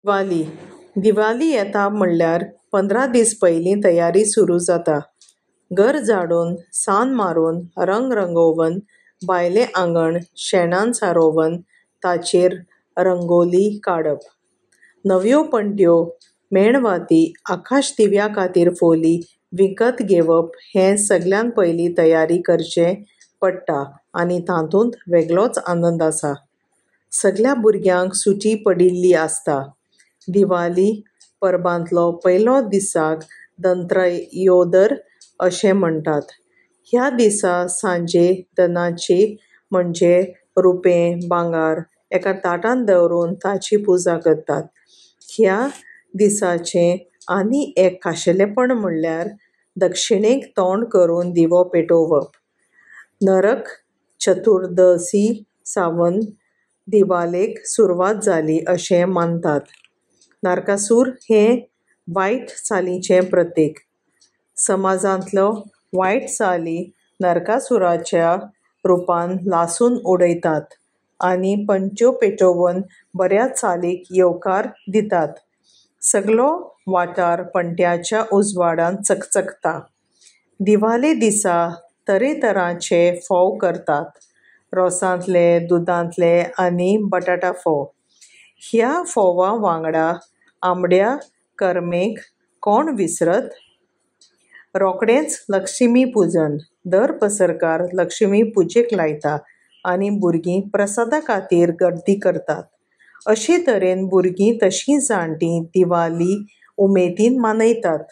दिवाली. दिवाली येता म्हणल्यार 15 दीस पयलीं तयारी सुरू जाता. घर झाडून, सान्न मारून, रंग रंगोवन, भायलें आंगण शेणान सारोवन ताचेर रंगोली काडप. नव्यो पणट्यो, मेणवाती, आकाश दिव्या खातीर फोली विकत घेवप हें सगल्यांत पयलीं तयारी करचें पडटा आनी तातूंत वेगळोच आनंद आसा. सगल्या भुरग्यांक सुटी पडिल्ली आसता. दिवाली परबांतलो पयलो दिसाक धनत्रयोदर अशें म्हणटात. ह्या दिसा सांजे धनाची म्हणजे रुपें, भांगर एका ताटांत दवरून ताची पुजा करतात. ह्या दिसाचें आनी एक खाशेलेपण म्हणल्यार दक्षिणेक तोंड करून दिवो पेटोवप. नरक चतुर्दशी सावन दिवालेक सुरवात जाली अशें मानतात. नरकासूर हें वायट चालींचें प्रतीक. समाजांतल्यो वायट चाली नरकासुराच्या रुपान लासून उडयतात आनी पणट्यो पेटोवन बऱ्या चालींक येवकार दितात. सगलो वाठार पणट्यांच्या उजवाडान चकचकता. दिवाले दिसा तरेतरांचे फोव करतात. रोसांतले, दुदांतले आनी बटाटा फोव. ह्या फोवा वांगडा आंबड्या करमेक कोण विसरत? रोखडेंच लक्ष्मीपुजन. दर पसरकार लक्ष्मी पुजेक लायता आनी भुरगीं प्रसादा खातीर गर्दी करतात. अशे तरेन भुरगीं तशीं जाण्टीं दिवाली उमेदीन मनयतात.